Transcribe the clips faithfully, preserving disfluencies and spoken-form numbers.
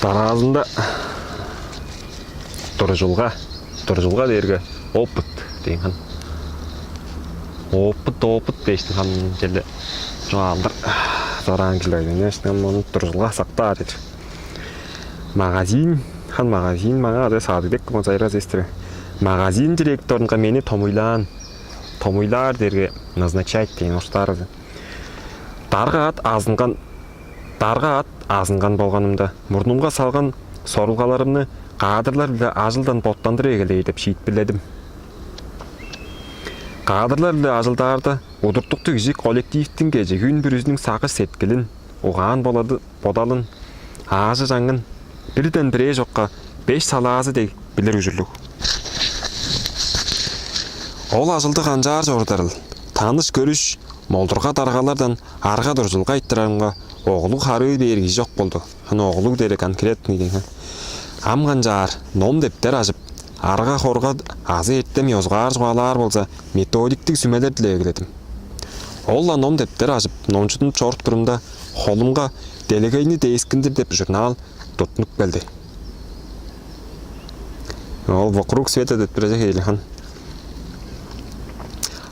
Дараазында туржулга, туржулга дээрге опыт дээн хан. Опыт, опыт дээштиң хан, черле чугаалдыр дораан килбейн, эштен мону туржулга сактаар чер. Магазин, хан, магазин маңаа ада садыг деп кылган сайрас эстире. Магазин директорунга мени томуйлаан, томуйлаар дээрге назначать дээн орустаарызы. Дарга ат азынган, дарга ат азынган болганымда, мурнумга салган сорулгаларымны кадрлар-биле ажылдан боттандыр эгелээр деп шиитпирледим. Кадрлар-биле ажылдаарда, удуртуктуг кижи коллективтиң кежигүн бүрүзүнүң сагыш-сеткилин, угаан-бодалын, аажы-чаңын бирден бирээ чокка беш салаазы дег билир ужурлуг. Ол ажылды канчаар чорударыл, таныш-көрүш, молдурга-даргалардан арга-дуржулга айтырарымга, оглуг харыы бээр кижи чок болду. Аны оглуг дээрге конкретный дээн. Ам канчаар, ном-дептер ажып, арга-хорга азы эртем ёзугаар чугаалаар болза, методиктиг сүмелер-дилеп эгеледим. Ол-ла ном-дептер ажып, номчудунуп чоруп турумда, холумга «Делегейни дээскиндир» деп журнал туттунуп келди. Ол «Вокруг света» деп турар хейлиг хан.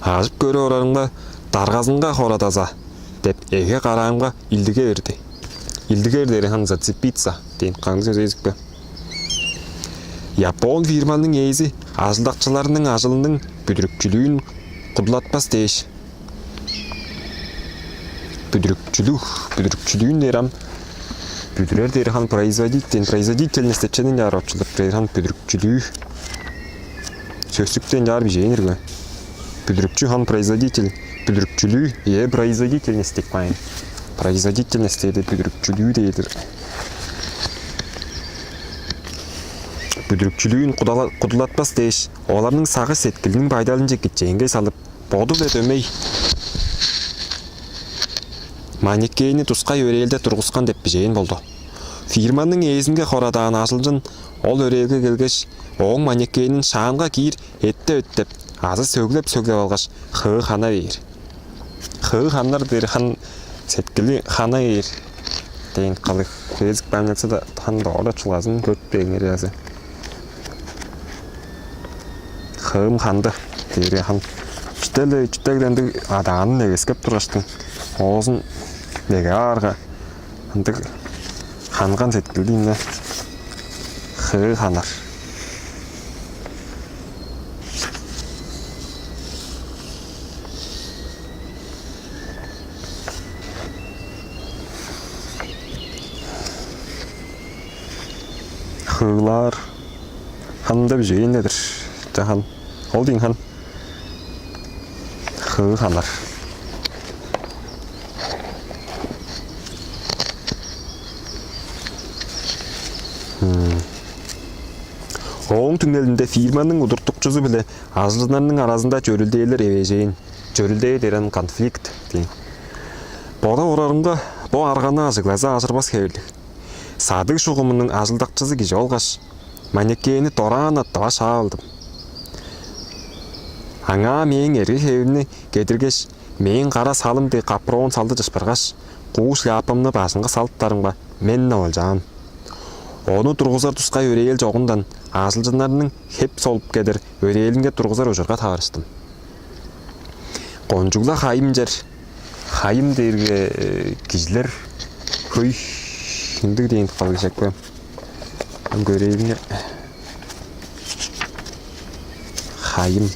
Ажып көрүп орарымга, «Даргазынга хорадаза» деп эге караамга илдиге берди. Илдигер дээри хан «зацепиться» дээн кандыг сөс эвес бе? Япон фирманың ээзи ажылдакчыларының ажылының бүдүрүкчүлүүн кудулатпас дээш, бүдүрүкчүлүг, бүдүрүкчүлүүн дээр ам бүдүрер дээр хан производитель, производительность деп чеден чаар очулдур дээр хан бүдүрүкчүлүү. Сөстүктен чаар бижээн ирге. Бүдүрүкчү хан производитель, бүдүрүкчүлүү, е производительность деп каайн. Производительность дээди бүдүрүкчүлүү дээдир. Бүдүрүкчүлүүн кудулатпас дээш, оларның сагыш-сеткилиниң байдалынче кичээнгей салып, боду-биле дөмей манекейни тускай өрээлде тургускан деп бижээн болду. Фирманың ээзинге хорадаан ажылчын ол өрээлге келгеш, ооң манекейин шаанга киир эттеп-эттеп азы сөглеп-сөглеп алгаш, хыы хана бээр. Хыы ханнар дээр хан сеткили хана бээр дээн кылыг. Фрезик больницада хан доора чулгазын көрүп бээңер азы. Хыым ханды дээрге хан чүтел-ле чүтел ындыг адаанын эвескеп тургаштың, оозун меге аарга, ындыг ханган сеткилдиин-не хыы ханар. Хыылаар ханында бижээн-дир. Чахан ол диин хан хыы ханар. Ооң түңнелинде фирманың удуртукчузу биле ажылчыннарның аразында чөрүлдээлер эвээжээн. Чөрүлдээ дээрен конфликт диин. Бода орарымга бо арганы ажыглаза ажырбас хевирлиг. Садыг шугумунуң ажылдакчызы кижи болгаш, манекени дораан аттава шаап алдым. Аңаа мээң эрги хевимни кедиргеш, мээң кара салым дег капрон салды чыпшыргаш, куу шляпамны бажыңга салыптарымга мен-не олчаан. Ону тургузар тускай өрээл чогундан ажылчыннарның хеп солуп кедер өрээлинге тургузар ужурга таварыштым. Кончугла хайым чер. Хайым дээрге кижилер хөй ындыг дээн калгыжек бе? Ам көрээлиңер. Хайым.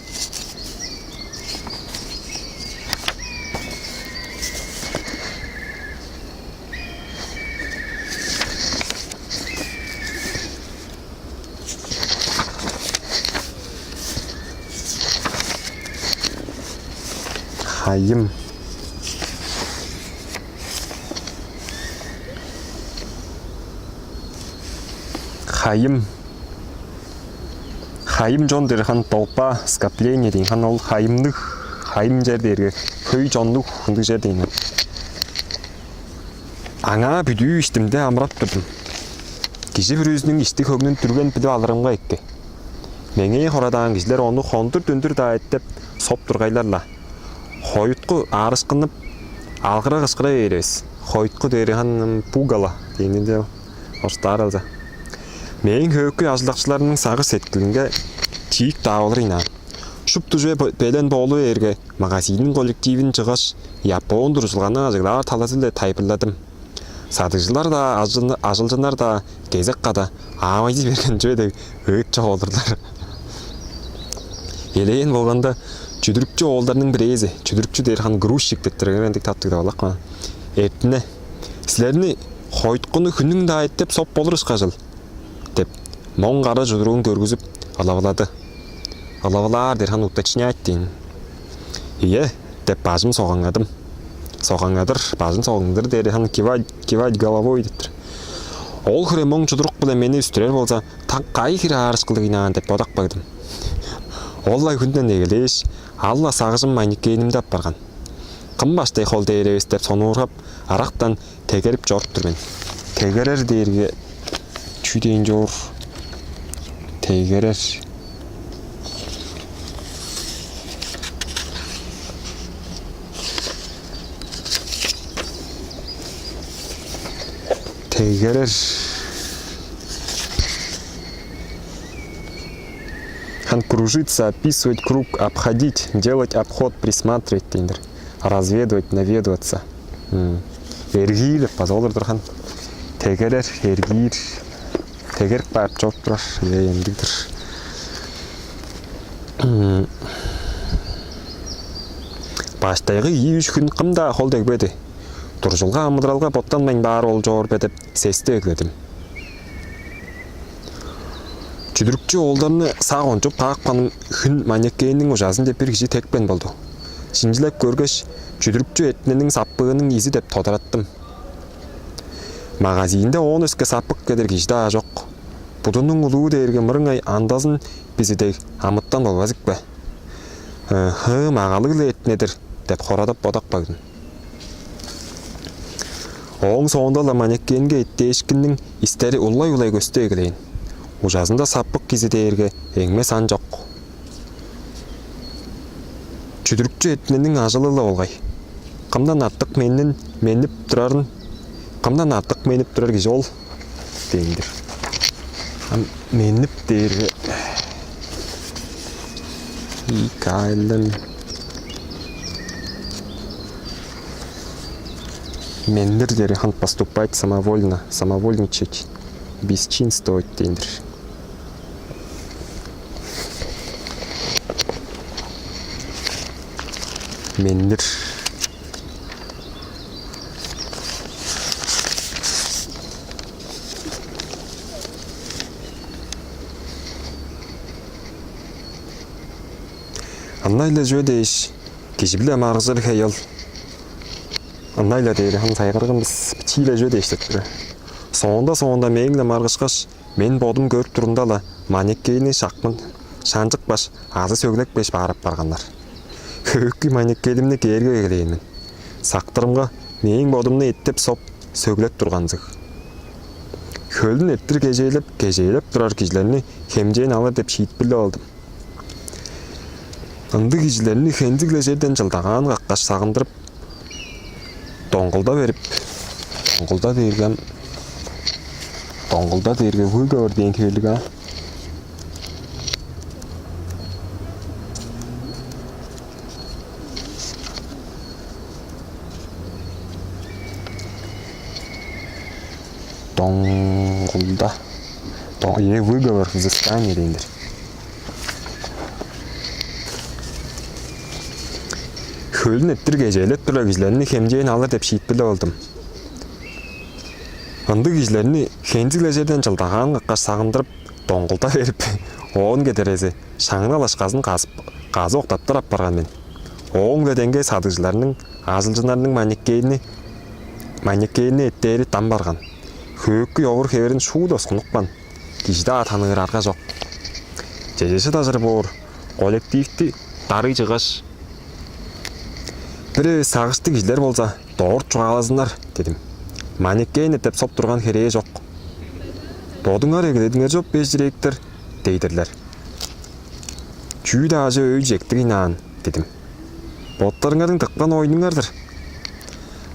Хайым. Хайым. Хайым чон дээрге хан толпа, скопление дээн хан ол хайымныг, хайым чер дээрге хөй чоннуг ындыг чер дээн. Аңаа бүдүү иштимде амырап турдум. Кижи бүрүзүнүң ишти хөңнүн дүрген билип алырымга эки. Меңээ хорадаан кижилер ону хондур-дүндүр-даа эттеп соп тургайлар-ла. Хойтку аарышкынып, алгыра-кышкыра бээр эвес. Хойтку дээри хан пугало дээнинде Ортаар алза. Мээң хөөкүй ажылдакчыларымның сагыш-сеткилинге чиик-даа болур ыйнаан. Шупту чүве белен болу бээрге, магазинниң коллективин чыггаш, япон туружулганы ажыглаар талазы-биле тайылбырладым. Садыгжылар-даа, ажылчыннар-даа кезек када аавайжы берген чүве дег ыытчок олурлар. Элээн болганда, чүдүрүкчү оолдарның бирээзи, чүдүрүкчү дээр ханы грузчик деп турар ындыг таптыг деп алак кана. Эртине: «Силерни хойткуну хүннүң-даа эттеп соп болур ышкажыл» — деп, моң кара чудуруун көргүзүп, ылавылады. Ылавылаар дээр ханы уточнять дээн. «Ийе» — деп, бажым согаңнадым. Согаңнадыр, бажын согаңнадыр дээр ханы кивать, кивать головой деп тур. Ол хире моң чудурук-биле мени үстүрер болза, так кайы хире аарышкылдыг ыйнаан деп бодап кагдым. Ол-ла хүнден эгелээш, алла сагыжым манекенимде апарган. Кым баштай хол дээр эвес деп сонуургап, арактан тегерип чоруп тур мен. Тегерер дээрге чүү дээн чоор? Тегерер. Тегерер. Хан кружиться, описывать круг, обходить, делать обход, присматривать дээн-дир. Разведывать, наведываться. Эргиир деп база болур-дур хан. Тегерер, эргиир. Тегерип каап чоруп турар. Ээ, ындыг-дыр. Баштайгы ийи-үш хүн кым-даа хол дегбеди. Туржулга амыдыралга боттанмайн баар ол чоор бе деп сести эгледим. Чүдүрүкчү оолдарны сак ончуп каапканым хүн манекенниң ужазынче бир кижи тепкен болду. Шинчилеп көргеш, чүдүрүкчү эртинениң саппыының изи деп тодараттым. Магазинде оон өске саппык кедер кижи-даа чок. Будунуң улуу дээрге мырыңай андазын бизи дег амытан болбазык бе? Хыы, магалыг-ла эртине-дир деп хорадап бодап кагдым. Ооң соонда-ла манекенге эттээшкинниң истери улай-улай көстү эгелээн. Ужазында саппык кижи дээрге эңме сан чок. Чүдүрүкчү эртинениң ажылы-ла болгай. Кымдан артык менин меннип турарын, кымдан артык меннип турар кижи ол дээн-дир. Ам меннип дээрге икайлын меннир дээри хан поступать самовольно, самовольничать, бесчинствовать дээн-дир. Меннир. Ынай-ла чүве дээш, кижи-биле маргыжыр хей ол. Ынай-ла дээри хан сайгарган бис, бичии-ле чүве дээш деп тура. Соонда-соонда мээң-ле маргышкаш, мен бодум көрүп турумда-ла, манекейни шакмын шанчыкпаш азы сөглепкеш баар апарганнар. Хөөкүй манекейимни кээрге эгелээн мен. Сактырымга, мээң бодумну эттеп-соп, сөглеп турганзыг. Хөлүн эрттир кежээлеп, кежээлеп турар кижилерни хемчээн алыр деп шиитпирлеп алдым. Ындыг кижилерни хензиг-ле черден чылдагаан каккаш сагындырып, доңгулда берип, доңгулда дээрге ам, доңгулда дээрге выговор дээн хевирлиг аа. Доңгулда. Дон-, е, выговор, взыскание дээн-дир. Хөлүн эрттир кежээлеп турар кижилерни хемчээн алыр деп шиитпирлеп алдым. Ындыг кижилерни хензиг-ле черден чылдагаан каккаш сагындырып, доңгулда берип, оон кедерези шаңнал ашказын казып, казып октаптар апарган мен. Ооң-биле деңге садыгжыларның, ажылчыннарның манекейни, манекейни эттээри дам барган. Хөөкүй овур-хеверин шуут оскунупкан, кижи-даа таныыр арга чок. Чежеши дажыр боор, коллективти дарый чыггаш, бир эвес сагыштыг кижилер болза, дорт чугаалазыннар дедим. Манекейни эттеп соп турган херээ чок. Бодуңар эгеледиңер чоп, беш директор, дейдирлер. Чүү-даа аажы өй чектиг ыйнаан дедим. Боттарыңарның тыпкан оюнуңар-дыр.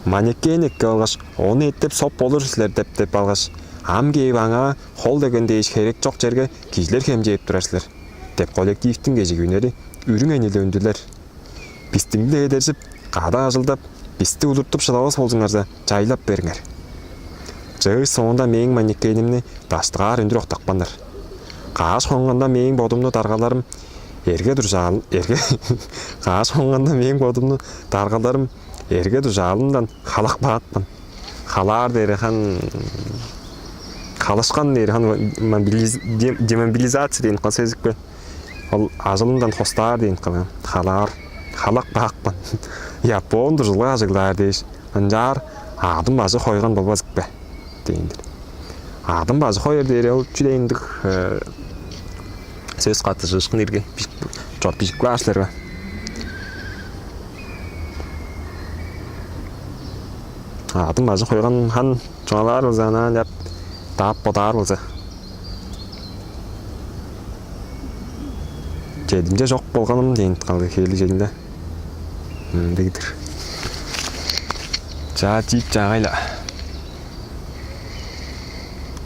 Манекейни эккеп алгаш, ону эттеп соп болур силер деп деп алгаш, Ам кээп аңаа хол деген дээш херек чок черге кижилер хемчээп турар силер» — деп, коллективтиң кежигүннери үрүң эниилеп үндүлер. «Бистиң-биле эдержип, кады ажылдап, бисти удуртуп шыдавас болзуңарза, чайлап бериңер. Чыыш соонда мээң манекенимни даштыгаар үндүр октапканнар. Каш хонганда мээң бодумну даргаларым эрге дужаал, эрге каш хонганда мээң бодумну даргаларым эрге дужаалымдан халак баапкан». Халаар дээри хан халашкан дээри хан мобилиз... де... демобилизация дээн кан сөзүк бе? Ол ажылындан хостаар дээн кан. Халаар, халак баапкан. Япон дужулга ажыглаар дээш, ынчаар аадын бажы хойган болбазык бе? Дээн-дир. Аадын бажы хоер дээри ол чү дээн-дир, э, сөс каттыжыышкын ирге чорт бижип каар силер бе? Аадын бажы хойган хан чугаалаар болза, анаан деп даап бодаар болза. Чедимче чок болганым дээн калды хээли чедимде. Ындыг-дыр. Чаа, чиип чаагай-ла.